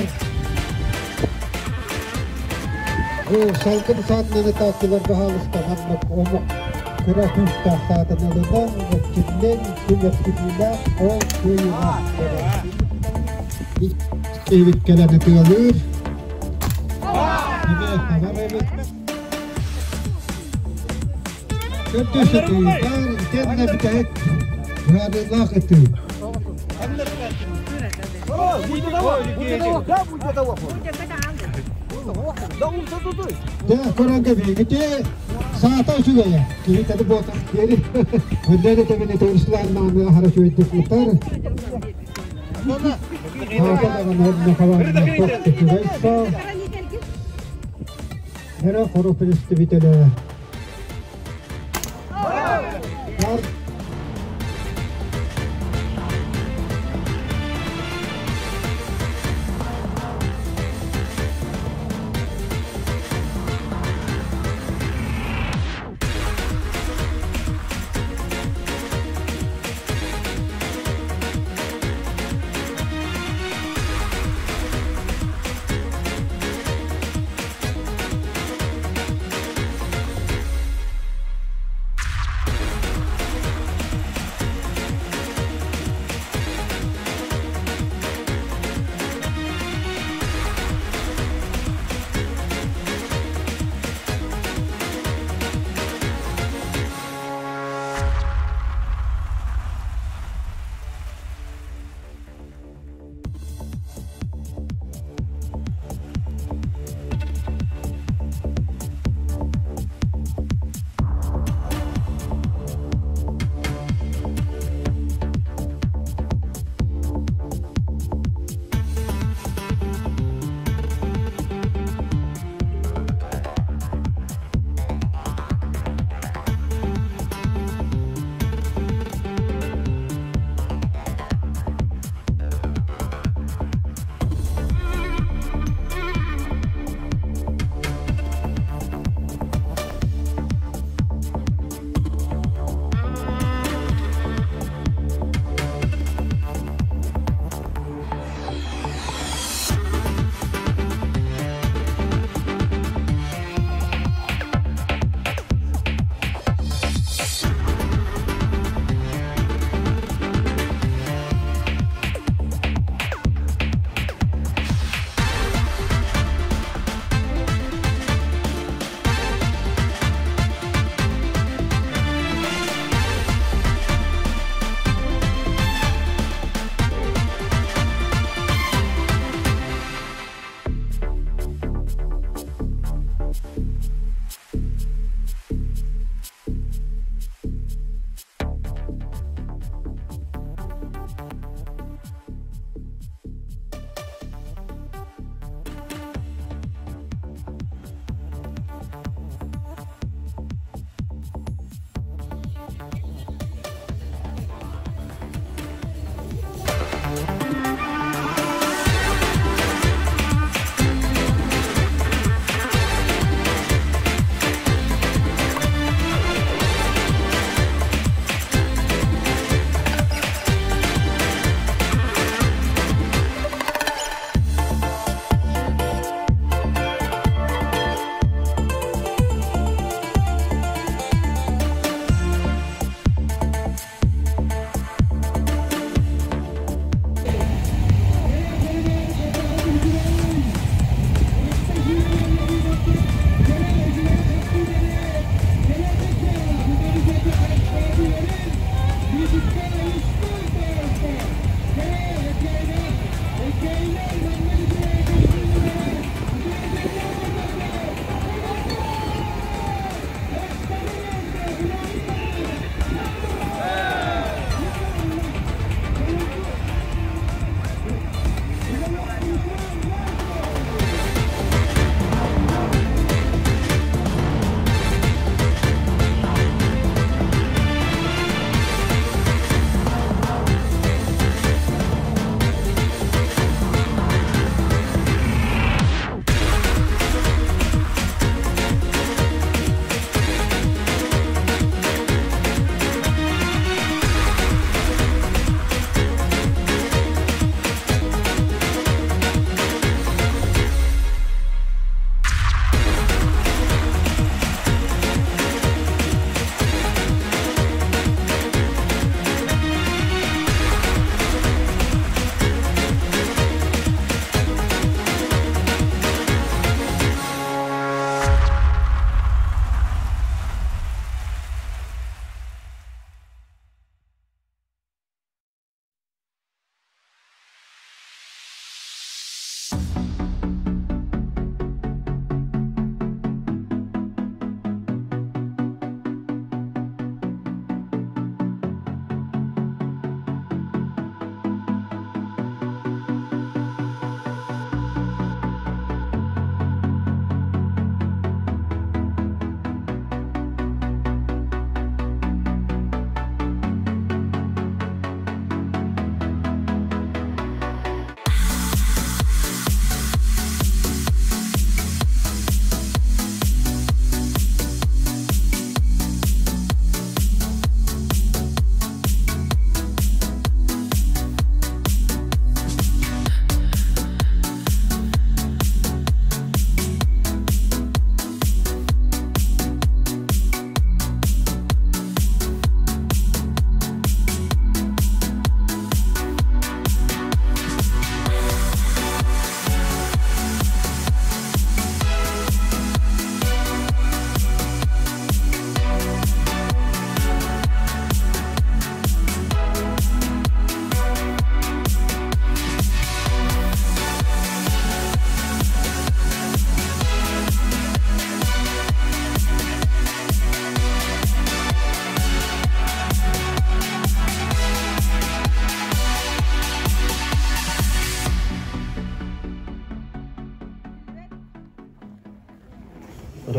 Бу салгын саатынан ытааччылар баһаалыста маннык омук кыра күүстээх саатын ылынан, эрчиллэн, күн эрчиллиилээх, ол кыайыылаах буолар. Киһибит кэлэн ытыалыыр. Эмиэ хабар эбит. Төрдүс ытыы баар, итиэннэ бүтэһик быһаарыылаах ытыы. Дьэ, көрөн кэбиһигити саата үчүгэйэ. Киһи тэди буотах диэри. Өндөн этэбин Руслан мааны аһара үчүгэйдик ытар. Саата даҕаны онно хабаанна туох үчүгэй саа. Эрэ хоро представителэ.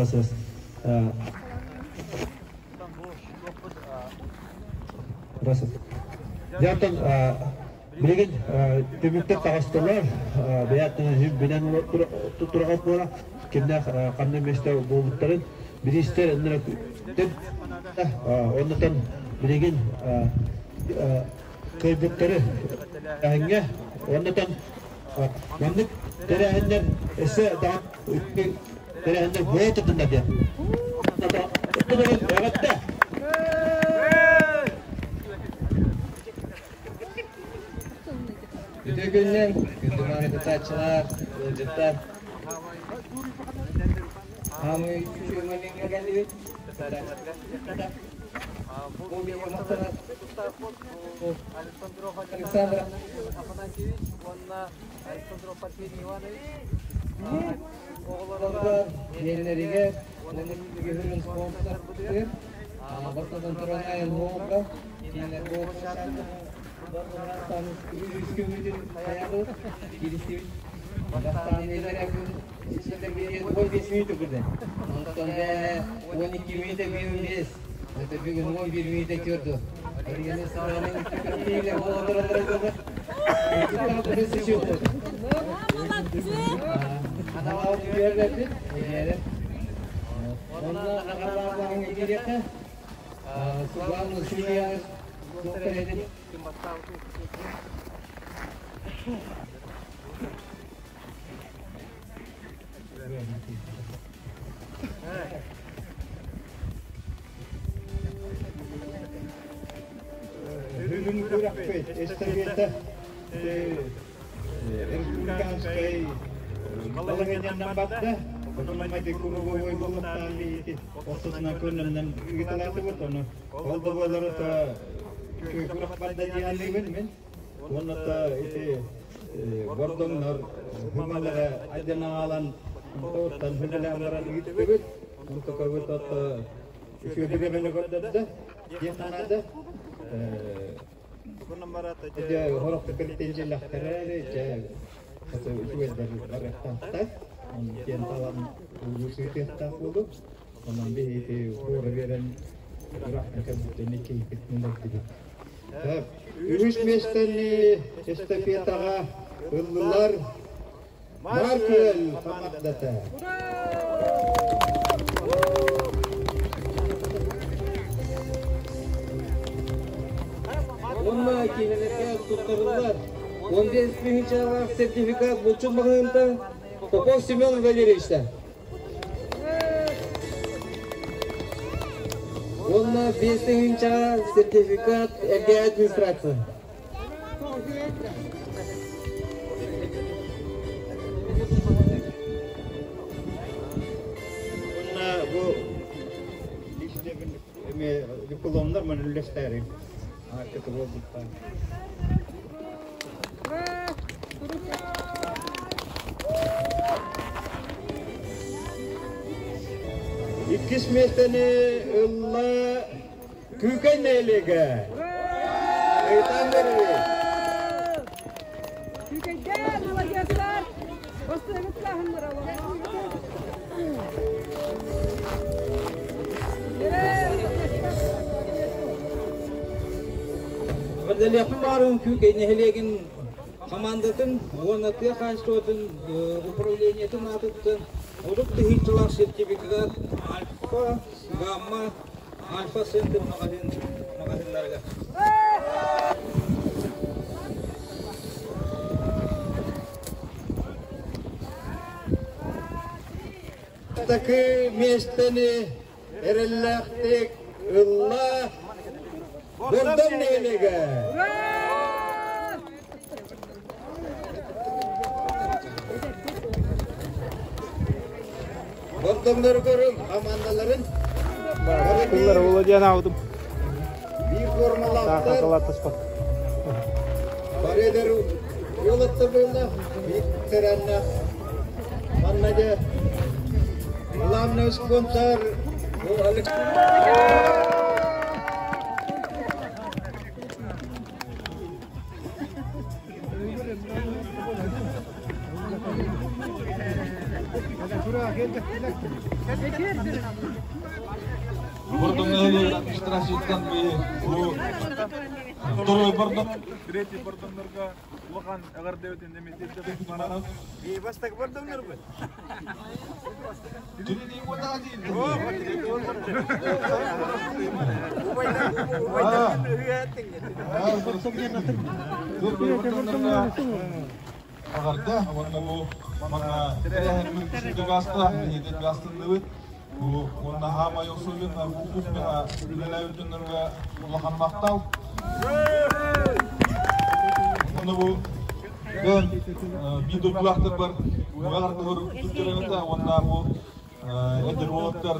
Раз раз. Раз. Дьэ, билигин түмүктэр таҕыстылар. Бэйэттэн билэн тураҕас буола кимнээх ханна миэстэ буолбуттарын бириистэр оннутан билигин кыайбыттары эһэҥҥэ оннутан маннык тэрээһиннэр өссө даҕаны тэрээһиннэр буола турдуннар диэн эҕэрдэ. Үтүө күнүнэн, күндү мааны кыттааччылар, ыалдьыттар. Хаамыы үчүгэй момеҥҥа кэллибит. Александр Оҕолорго биэринэригэр үгүһүн спонсордыыр. Бастатан туран АНО-га кинилэргэ үскүбүтүн хайабыт, кииристибит. Бастаан 15 минут курдук. Онтон 12 минута 5. Это бүгүн 11 минута көрдү. Бүгүн күрэхпит эстафета республиканскай балаһыанньанан барда. Отон круговой буолуохтаах биһиги ортотунан көннөрүнэн ыыталаатыбыт. Ону ол да буоллар күрэх барда диэн мин. Уонна ити бордоҥнор хымалара айдьанаалан онтон хүнэлээн баран ыыттыбыт. Онтукабыт отто үчүгэйдик көрдөрдө диэн санаата. Дьэ, хорох претензиялахтара дьэ, үчүгэйдэр барыахтаахтар. Диэн талан улуусуйтыахтаах буолу. Онон биһиги туора биэрэн ыраахтан кэлбиттэн иккиһиппит мындардыбыт. Үһүс миэстэни эстафетаҕа ыллылар Маркүөл хамаандата. Уонна киинэлэргэ туттарыллар 15 тыһыынчалаах сертификат булчут маҕаһыынтан Попов Семен Валерьевичтан. Уонна 5 тыһыынчаҕа сертификат эргэ администрация. Уонна бу дипломнар маны үллэстээрим. Ааккыты буолбуттаах. Иккис миэстэни ылла Күүкэй нэһилиэгэ. Ыйтан бэрии. Күүкэйдэр, маладьыастар! Бастыҥҥыт сааһыннара. Эҕэрдэлиэхпин баҕарабын Күүкэй нэһилиэгин хамаандатын уонна тыа хаһаайыстыбатын управлениетын аатыттан урут тыһыынчалаах сертификат Альфа, Гамма, Альфа Центр маҕаһыын маҕаһыыннарыгар. Бастакы миэстэни эрэллээхтик ылла Бордоҥ нэһилиэгэ. Бордоҥнору көрүҥ, хамаандаларын. Кыллар ула диэн аабытым. Биир формалаахтар. Сааталаттаспат. Барыдар уолаттар буолла, биир сэрэннэх. Манна дьэ главный спонсор Бордоҥ нэһилиэгин администрацияттан бу второй бордоҥ, третий бордоҥнорго улахан эҕэрдэбитин эмиэ Бастак бордоҥнорбут. Аҕарда уонна бу манна тэрээһиммит үчүгэй ааста, биһиги астынныбыт. Бу уонна хаамай особенно бу кухняҕа үлэлээбит дьоннорго улахан махтал. Уонна бу бэйэм биир дойдулаахтарбар уҕар туттарыҥыта уонна бу эдэр уолаттар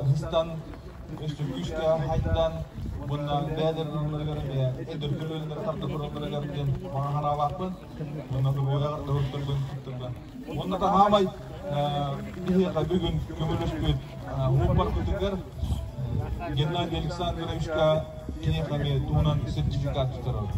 хыстан өссө күүскэ хайдан уонна бэйэлэрин ылларыгар эмиэ эдэр көлүөнэлэр тарда туралларыгар диэн баҕа санаалаахпын уонна уҕар туһуттарбын туттарга. Уонна таһаамай биһиэхэ бүгүн көмөлөспүт уоппарбытыгар Геннадий Александровичка киниэхэ эмиэ туһунан сертификат туттарабыт.